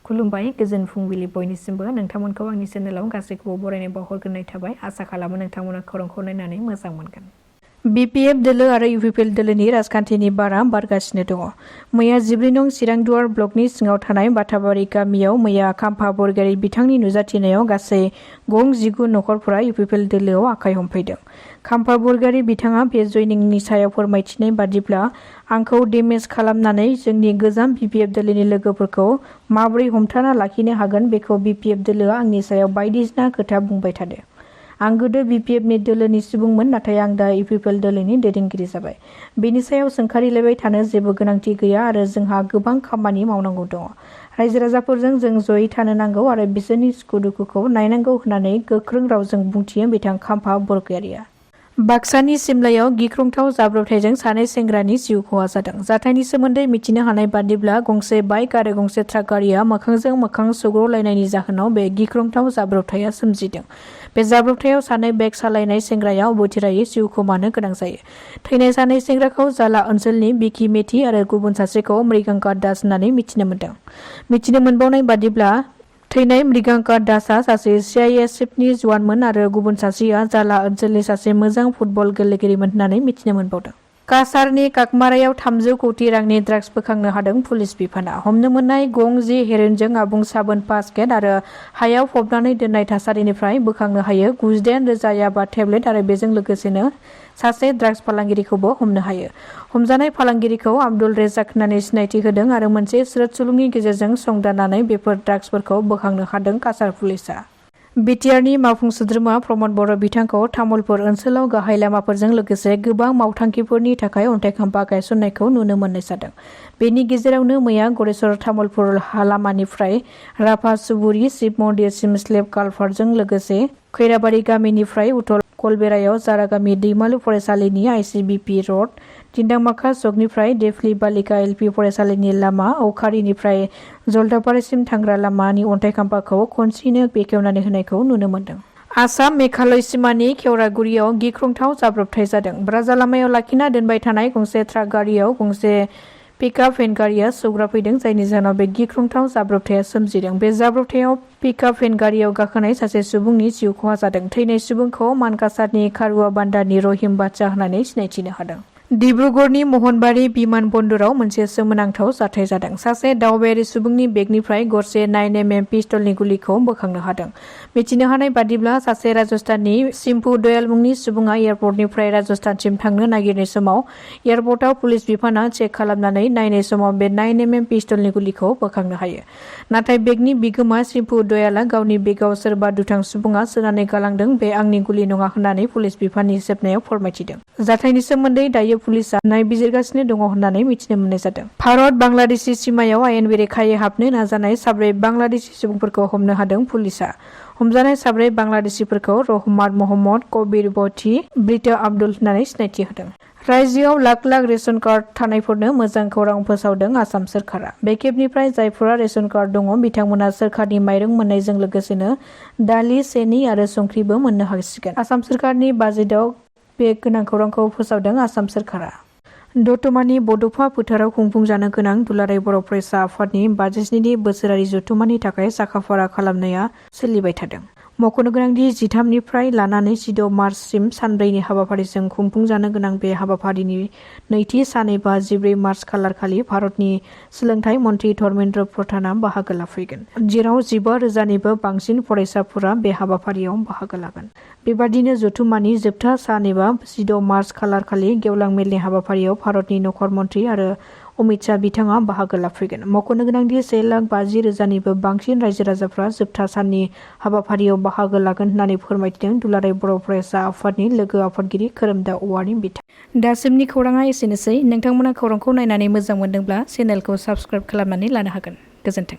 खुलुमबाय गोजोन फुंबिलि बयनिसिमबो नोंथांमोनखौ आंनि चेनेलाव गासैखौबो बरायनाय बावहरग्रोनाय थाबाय आसा खालामो नोंथांमोना खौरांखौ नायनानै मोजां मोनगोन। BPF दोलो आरो UPPL दोलोनि राजखान्थिनि बारा बारगासिनो दङ। मैया 14 नं चिरांदुवार ब्लकनि सिङाव थानाय बाथाबारि गामियाव मैया खाम्फा बरगयारि बिथांनि नुजाथिनायाव गासै गं 19 नखरफोरा UPPL दोलोआव आखाइ हमफैदों। खाम्फा बरगयारि बिथाङा बे जयनिंनि सायाव फोरमायथिनाय बादिब्ला आंखौ डेमेज खालामनानै जोंनि गोजाम BPF दोलोनि लोगोफोरखौ माबोरै हमथाना लाखिनो हागोन बेखौ BPF दोलोआ आंनि सायाव बायदिसिना खोथा बुंबाय थादो। आं गोदो BPFनि दोलोनि सुबुंमोन नाथाय आं दा UPPL दोलोनि दैदेनगिरि जाबाय। बेनि सायाव सोंखारिलायबाय थानो जेबो गोनांथि गैया आरो जोंहा गोबां खामानि मावनांगौ दङ। रायजो राजाफोरजों जों जयै थानो नांगौ आरो बिसोरनि सुखु दुखुखौ नायनांगौ होननानै गोख्रों रावजों बुंथियो बिथां खाम्फा बरगयारिया। बाक्सानि सिमलायाव गिख्रंथाव जाब्रबथायजों सानै सेंग्रानि जिउ खहा जादों। जाथायनि सोमोन्दै मिथिनो हानाय बादिब्ला गंसे बाइक आरो गंसे ट्राक गारिया मोखांजों मोखां सौग्रावलायनायनि जाहोनाव बे गिख्रंथाव जाब्रबथाया सोमजिदों। बे जाब्रबथायाव सानै बाइक सालायनाय सेंग्राया अबथिरायै जिउ खोमानो गोनां जायो। थैनाय सानै सेंग्राखौ जाला ओनसोलनि बिकि मेथि आरो गुबुन सासेखौ मृगांका दास होननानै मिथिनो मोन्दों। मिथिनो मोनबावनाय बादिब्ला थैनाय मृगांका दासआ सासे CISFनि जवानमोन आरो गुबुन सासेया जाला ओनसोलनि सासे मोजां फुटबल गेलेगिरिमोन होननानै मिथिनो मोनबावदों। काछारनि काकमारायाव 300 कौटि रांनि ड्राग्स बोखांनो हादों पुलिस बिफाना। हमनो मोननाय गं 10 हेर'इनजों आबुं साबोन पाकेट आरो हायाव फबनानै दोननाय थासारिनिफ्राय बोखांनो हायो 98 रोजा याबा टेब्लेट आरो बेजों लोगोसेनो सासे ड्राग्स फालांगिरिखौबो हमनो हायो। हमजानाय फालांगिरिखौ आब्दुल रेजाक होननानै सिनायथि होदों आरो मोनसे स्रोद सुलुंनि गेजेरजों संदाननानै बेफोर ड्राग्सफोरखौ बोखांनो हादों काछार पुलिसआ। BTRनि मावफुं सोद्रोमा प्रमद बर' बिथांखौ तामुलपुर ओनसोलाव गाहाय लामाफोरजों लोगोसे गोबां मावथांखिफोरनि थाखाय अन्थाइ खाम्फा गायसननायखौ नुनो मोननाय जादों। बेनि गेजेरावनो मैया गरेस्वर तामुलपुर लामानिफ्राय राभा सुबुरि शिब मन्दिरसिम स्लेब कालभार्टजों लोगोसे खैराबारि गामिनिफ्राय उथल कलबेरायाव जारागामि दैमालु फरायसालिनि ICBP रड, दिन्दांमाखा सकनिफ्राय देफ्लि बालिका LP फरायसालिनि लामा, औखारिनिफ्राय जलदापारासिम थांग्रा लामानि अन्थाइ खाम्फाखौ खनसेयैनो बेखेवनानै होनायखौ नुनो मोन्दों। आसाम मेघालय सिमानि खेवरागुरियाव गिख्रंथाव जाब्रबथाय जादों। राजा लामायाव लाखिना दोनबाय थानाय गंसे ट्राक गारियाव गंसे पिकआप भेन गारिया सौग्रावफैदों जायनि जाहोनाव बे गिख्रंथाव जाब्रबथाया सोमजिदों। बे जाब्रबथायाव पिकआप भेन गारियाव गाखोनाय सासे सुबुंनि जिउ खहा जादों। थैनाय सुबुंखौ मानकासारनि खारुवा बान्दानि रहिम बादशाह होननानै सिनायथिनो हादों। डिब्रुगड़नि महनबारि बिमान बन्दराव मोनसे सोमोनांथाव जाथाय जादों। सासे दावबायारि सुबुंनि बेगनिफ्राय गरसे 9mm पिस्तलनि गुलिखौ बोखांनो हादों। मिथिनो हानाय बादिब्ला सासे राजस्थाननि सिम्पु दयाल मुंनि सुबुङा एयारपर्टनिफ्राय राजस्थानसिम थांनो नागिरनाय समाव एयारपर्टआव पुलिस बिफाना चेक खालामनानै नायनाय समाव बे 9mm पिस्तलनि गुलिखौ बोखांनो हायो। नाथाय बेगनि बिगोमा सिम्पु दयालआ गावनि बेगाव सोरबा दुथां सुबुङा सोनानै गालांदों बे आंनि गुलि नङा होननानै पुलिस बिफाननि जोबनायाव फोरमायथिदों। जाथायनि सोमोन्दै दायो पुलिसआ नायबिजिरगासिनो दङ होननानै मिथिनो मोननाय जादों। भारत बांलादेशी सिमायाव आयेन बेरेखायै हाबनो नाजानाय 4 बांलादेशी सुबुंफोरखौ हमनो हादों पुलिसआ। हमजानाय 4 बांलादेशीफोरखौ रहमान महम्मद, कबिर बथि, ब्रिट आब्दुल होननानै सिनायथि होदों। रायजोआव लाख लाख रेशन कार्ड थानायफोरनो मोजां खौरां फोसावदों आसाम सोरखारा। बे खेबनिफ्राय जायफोरा रेशन कार्ड दङ बिथांमोना सोरखारनि माइरं मोननायजों लोगोसेनो दालि, सेनि आरो संख्रिबो मोननो हासिगोन। आसाम सोरखारनि बाजेटआव बे गोनां खौरांखौ फोसावदों आसाम सोरखारा। दतमानि बड'फा फोथाराव खुंफुंजानो गोनां दुलाराय बर' फरायसा आफादनि 47 बोसोरारि जथुम्मानि थाखाय साखाफारा खालामनाया सोलिबाय थादों। मख'नो गोनांदि 13 निफ्राय लानानै 16 मार्चसिम सानब्रैनि हाबाफारिजों खुंफुंजानो गोनां बे हाबाफारिनि नैथि सान एबा 14 मार्च खालारखालि भारतनि सोलोंथाइ मन्त्रि धर्मेन्द्र प्रधानआ बाहागो लाफैगोन, जेराव 15,000निबो बांसिन फरायसाफोरा बे हाबाफारियाव बाहागो लागोन। बेबादिनो जथुम्मानि जोबथा सान एबा 16 मार्च खालारखालि गेवलां मेलनि हाबाफारियाव भारतनि नखर मन्त्रि आरो अमित शाह बिथाङा बाहागो लाफैगोन। मख'नो गोनांदि 1,50,000निबो बांसिन रायजो राजाफ्रा जोबथा साननि हाबाफारियाव बाहागो लागोन होननानै फोरमायथिदों दुलाराय बर' फरायसा आफादनि लोगो आफादगिरि खोरोमदाव औवारि बिथां। दासिमनि खौराङा एसेनोसै। नोंथांमोना खौरांखौ नायनानै मोजां मोनदोंब्ला चेनेलखौ साबस्क्राइब खालामनानै लानो हागोन। गोजोन्थों।